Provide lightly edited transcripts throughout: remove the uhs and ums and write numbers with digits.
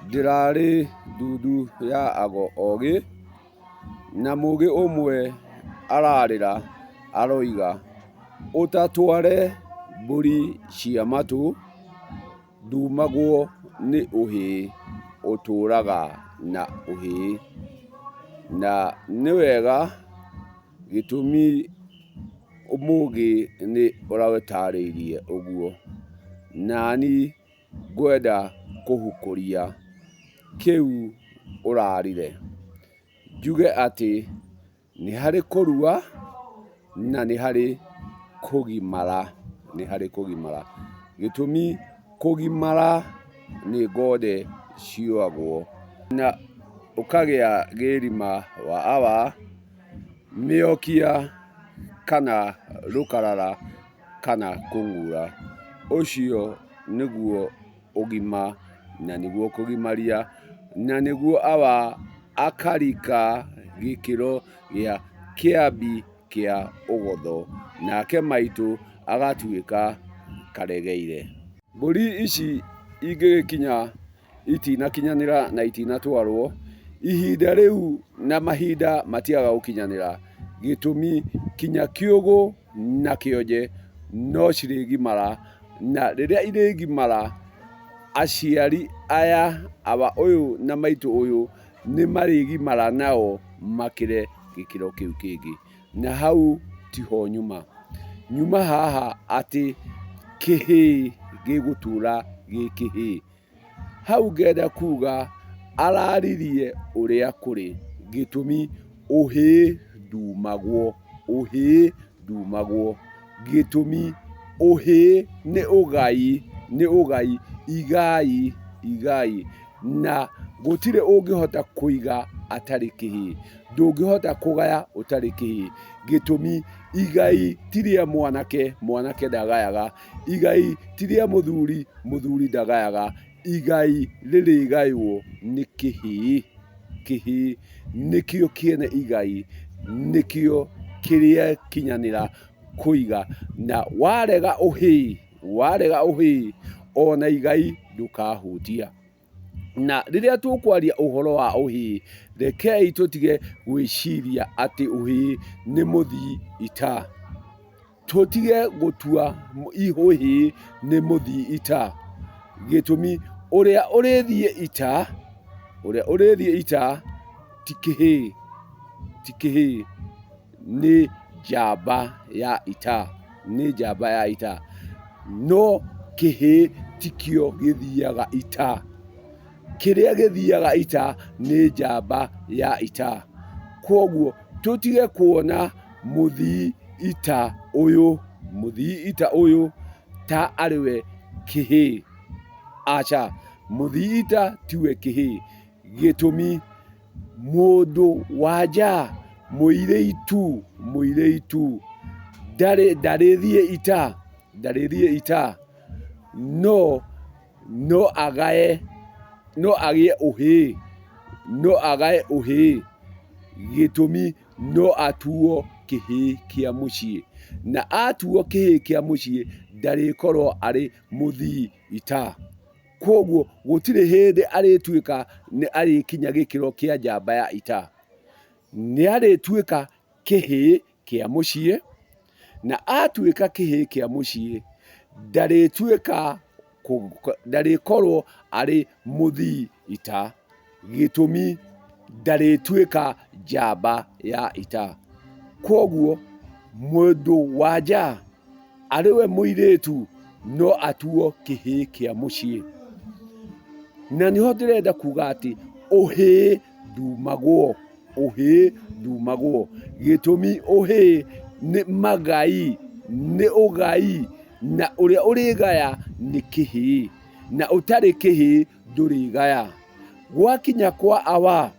Ndĩrarĩ ndundu ya ago ogĩ, na mũgĩ ũmwe ararĩra aroiga, ũtatware mbũri cia matũ, ndumagwo nĩ ũhĩĩ ũtũraga na ũhĩĩ. Na nĩ wega gĩtũmi mũgĩ nĩ ũratarĩirie ũguo, nani ngwenda kũhukũria kĩu ũrarire. Njuge atĩ nĩ harĩ kũrua na nĩ harĩ kũgimara, nĩ harĩ kũgimara. Gĩtũmi kũgimara nĩ ngonde cioagwo na ũkagĩa gĩrima wa awa, mĩokia kana rũkarara kana kũng'ura. Ũcio nĩguo ũgima na nĩguo kũgimaria na nĩguo awa akarika gĩkĩro gĩa kĩambi kĩa ũgotho, nake maitũ agatuĩka karegeire. Mbũri ici ingĩgĩkinya itinakinyanĩra na itinatwarwo, ihinda rĩu na mahinda matiagaga gũkinyanĩra, gĩtũmi kinya kĩũgũ na kĩonje no cirĩgimara, na rĩrĩa irĩgimara, aciari aya, awa ũyũ na maitũ ũyũ, nĩ marĩgimara nao makĩre gĩkĩro kĩu kĩngĩ. Na hau tiho nyuma. Nyuma haha atĩ kĩhĩĩ gĩgũtũra gĩ kĩhĩĩ. Hau ngenda kuga araririe ũrĩa kũrĩ, gĩtũmi ũhĩĩ ndumagwo, ũhĩĩ ndumagwo, gĩtũmi ũhĩĩ nĩ ũgai, nĩ ũgai, igai, igai, na gũtirĩ ũngĩhota kũiga atarĩ kĩhĩĩ, ndũngĩhota kũgaya ũtarĩ kĩhĩĩ, gĩtũmi igai ti rĩa mwanake, mwanake ndagayaga, Igai ti rĩa mũthuri, mũthuri ndagayaga, igai rĩrĩgaywo nĩ kĩhĩĩ, kĩhĩĩ nĩkĩo kĩene igai, nĩkĩo kĩrĩkinyanĩra kũiga, na warega ũhĩĩ, warega ũhĩĩ, ona igai ndũkahutia. Na rĩrĩa tũkwaria ũhoro wa ũhĩĩ, rekei tũtige gwĩciria atĩ ũhĩĩ nĩ mũthii ita. Tũtige gũtua ũhĩĩ nĩ mũthii ita. Gĩtũmi ũrĩa ũrĩthiĩ ita, ũrĩa ũrĩthiĩ ita ti kĩhĩĩ, ti kĩhĩĩ, nĩ njamba ya ita, nĩ njamba ya ita. No kĩhĩĩ tikĩo gĩthiaga ita, kĩrĩa gĩthiaga ita nĩ njamba ya ita. Kwoguo tũtige kuona mũthii ita ũyũ, mũthii ita ũyũ ta arĩ we kĩhĩĩ. Aca, mũthii ita tiwe kĩhĩĩ. Gĩtũmi mũndũ wa nja mũirĩtu, mũirĩtu ndarĩ ndarĩthiĩ ita, ndarĩthiĩ ita, no no agae, no agĩe ũhĩĩ, no agae ũhĩĩ, gĩtũmi no atuo kĩhĩĩ kĩa mũciĩ, na atuo kĩhĩĩ kĩa mũciĩ ndarĩkorwo arĩ mũthii ita. Kwoguo gũtirĩ hĩndĩ arĩtuĩka nĩ arĩkinya gĩkĩro kĩa njamba ya ita. Nĩ arĩtuĩka kĩhĩĩ kĩa mũciĩ, na atuĩka kĩhĩĩ kĩa mũciĩ, ndarĩtuĩka ndarĩkorwo arĩ mũthii ita, gĩtũmi ndarĩtuĩka njamba ya ita. Kwoguo mũndũ wa nja arĩ we mũirĩtu no atuo kĩhĩĩ kĩa mũciĩ. Na nĩho ndĩrenda kuga atĩ ũhĩĩ ndumagwo, ũhĩĩ ndumagwo. Gĩtũmi ũhĩĩ nĩ magai, nĩ ũgai, na ũrĩa ũrĩgaya nĩ kĩhĩĩ, na ũtarĩ kĩhĩĩ ndũrĩgaya. Gwakinya kwa awa,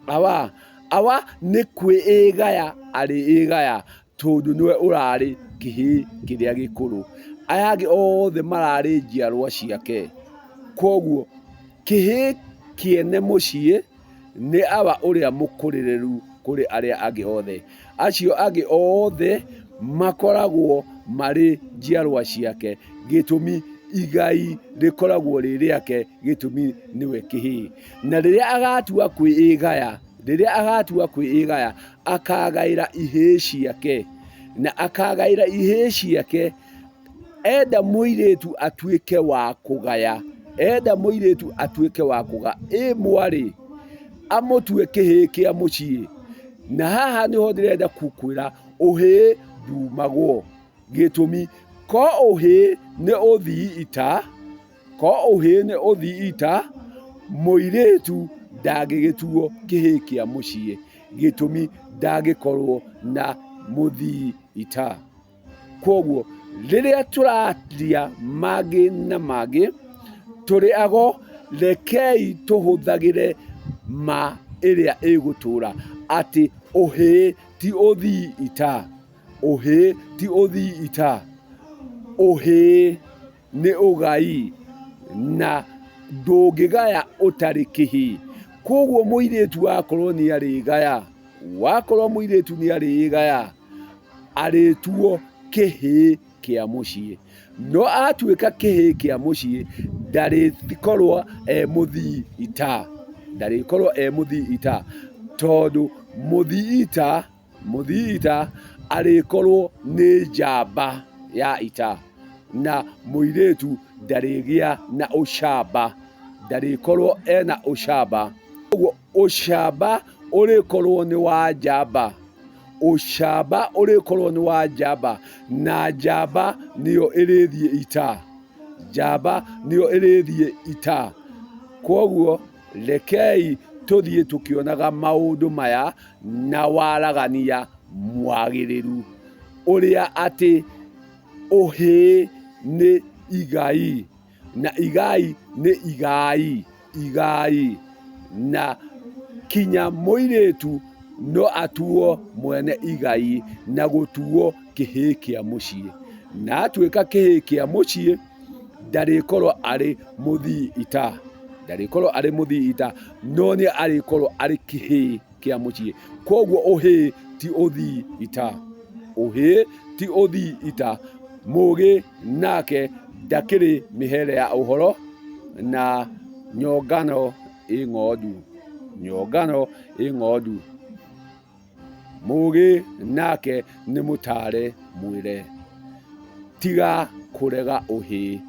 awa, awa nĩ kwĩĩgaya arĩĩgaya tondũ nĩwe ũrarĩ kĩhĩĩ kĩrĩa gĩkũrũ. Aya angĩ othe mararĩ njiarwa ciake. Koguo kĩhĩĩ kĩene mũciĩ nĩ awa ũrĩa mũkũrĩrĩru kũrĩ arĩa angĩ othe. Acio angĩ othe makoragwo marĩ njiarwa ciake. Gĩtũmi Igai rĩkoragwo rĩ rĩake gĩtũmi nĩwe kĩhĩĩ. Na rĩrĩa agatua kwĩĩgaya, rĩrĩa agatua kwĩĩgaya, akagaĩra ihĩĩ ciake, na akagaĩra ihĩĩ ciake, enda mũirĩtu atuĩke wa kũgaya, enda mũirĩtu atuĩke wa kũgaya, ĩ mwarĩ, amũtue kĩhĩĩ kĩa mũciĩ. Na haha nĩho ndĩrenda gũkwĩra ũhĩĩ ndumagwo. Gĩtũmi, ko ũhĩĩ nĩ ũthii ita, ko ũhĩĩ nĩ ũthii ita, mũirĩtu ndangĩgĩtuo kĩhĩĩ kĩa mũciĩ. Gĩtũmi ndangĩkorwo na mũthii ita. Kwoguo rĩrĩa tũraria mangĩ na mangĩ, tũrĩ ago, rekei tũhũthagĩre ma ĩrĩa ĩgũtũra atĩ ũhĩĩ ti ũthii ita. Ũhĩĩ ti ũthii ita, ũhĩĩ nĩ ũgai na ndũngĩgaya ũtarĩ kĩhĩĩ. Kwoguo mũirĩtu wakorwo nĩ arĩgaya, wakorwo mũirĩtu nĩ arĩgaya, arĩtuo kĩhĩĩ kĩa mũciĩ. No atuĩka kĩhĩĩ kĩa mũciĩ, ndarĩkorwo e mũthii ita, ndarĩkorwo e mũthii ita, tondũ mũthii ita Mũthii ita arĩkorwo nĩ njamba ya ita, na mũirĩtu ndarĩgĩa na ũcamba, ndarĩkorwo ena ũcamba. Ũguo ũcamba ũrĩkorwo nĩ wa njamba, ũcamba ũrĩkorwo nĩ wa njamba, na njamba nĩyo ĩrĩthiĩ ita, njamba nĩyo ĩrĩthiĩ ita. Kwoguo rekei tũthiĩ tũkĩonaga maũndũ maya na waragania mwagĩrĩru, ũrĩa atĩ ũhĩĩ nĩ igai, na igai nĩ igai, igai, na kinya mũirĩtu no atuo mwene igai na gũtuo kĩhĩĩ kĩa mũciĩ. Na atuĩka kĩhĩĩ kĩa mũciĩ, ndarĩkorwo arĩ mũthii ita, ndarĩkorwo arĩ mũthii ita, no nĩ arĩkorwo arĩ kĩhĩĩ kĩa mũciĩ. Koguo ũhĩĩ ti ũthii ita, ũhĩĩ ti ũthii ita. Mũgĩ nake ndakĩrĩ mĩhere ya ũhoro na nyongano ĩ ng'ondu, nyongano ĩ ng'ondu. Mũgĩ nake nĩ mũtare mwĩre, tiga kũrega ũhĩĩ,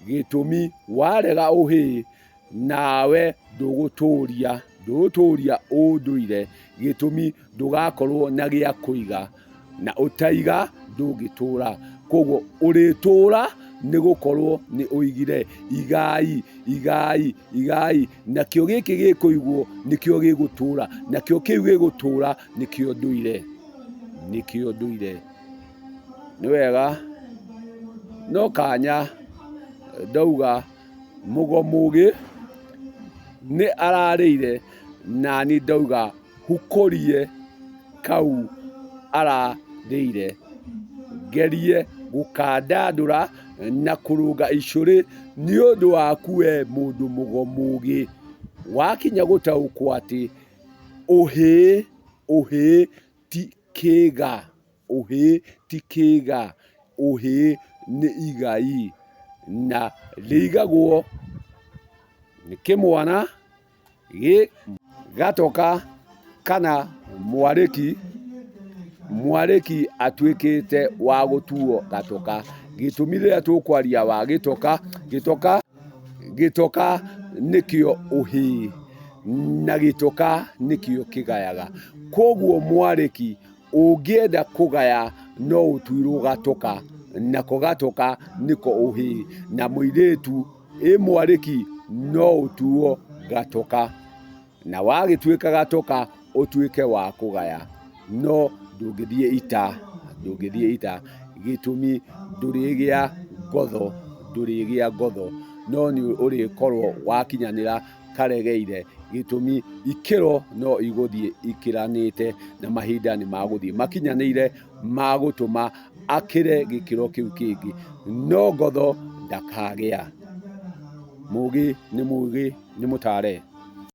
gĩtũmi warega ũhĩĩ nawe ndũgũtũria, ndũgũtũria ũndũire, gĩtũmi ndũgakorwo na gĩa kũiga, na ũtaiga ndũngĩtũra. Koguo ũrĩtũra nĩ gũkorwo nĩ ũigire. Igai, igai, igai, nakĩo gĩkĩ gĩkũigwo nĩkĩo gĩgũtũra, nakĩo kĩu gĩgũtũra nĩkĩo ndũire, nĩkĩo ndũire. Nĩ wega no kanya ndauga mũgo mũgĩ nĩ ararĩire nani ndauga hukũrie kau ararĩire, ngerie gũkandandũra na kũrũnga icũrĩ nĩ ũndũ waku we mũndũ mũgo mũgĩ, wakinya gũtaũkwo atĩ ũhĩĩ ũhĩĩ ti kĩga, ũhĩĩ ti kĩga, ũhĩĩ nĩ igai na rĩigagwo nĩ kĩmwana gĩ gatoka kana mwarĩki, mwarĩki atuĩkĩte wa gũtuo gatoka. Gĩtũmi rĩrĩa tũkwaria wa gĩtoka, gĩtoka, gĩtoka nĩkĩo ũhĩĩ na gĩtoka nĩkĩo kĩgayaga. Koguo mwarĩki ũngĩenda kũgaya no ũtuirwo gatoka, nako gatoka nĩko ũhĩĩ, na mũirĩtu ĩ mwarĩki no ũtuo gatoka. Na wagĩtuĩka gatoka ũtuĩke wa kũgaya, no ndũngĩthiĩ ita, ndũngĩthiĩ ita, gĩtũmi ndũrĩgĩa ngotho, ndũrĩgĩa ngotho, no nĩ ũrĩkorwo wakinyanĩra karegeire, gĩtũmi ikĩro no igũthiĩ ikĩranĩte na mahinda nĩ magũthiĩ makinyanĩire magũtũma akĩre gĩkĩro kĩu kĩngĩ, no ngotho ndakagĩa. Mũgĩ nĩ mũgĩ nĩ mũtare.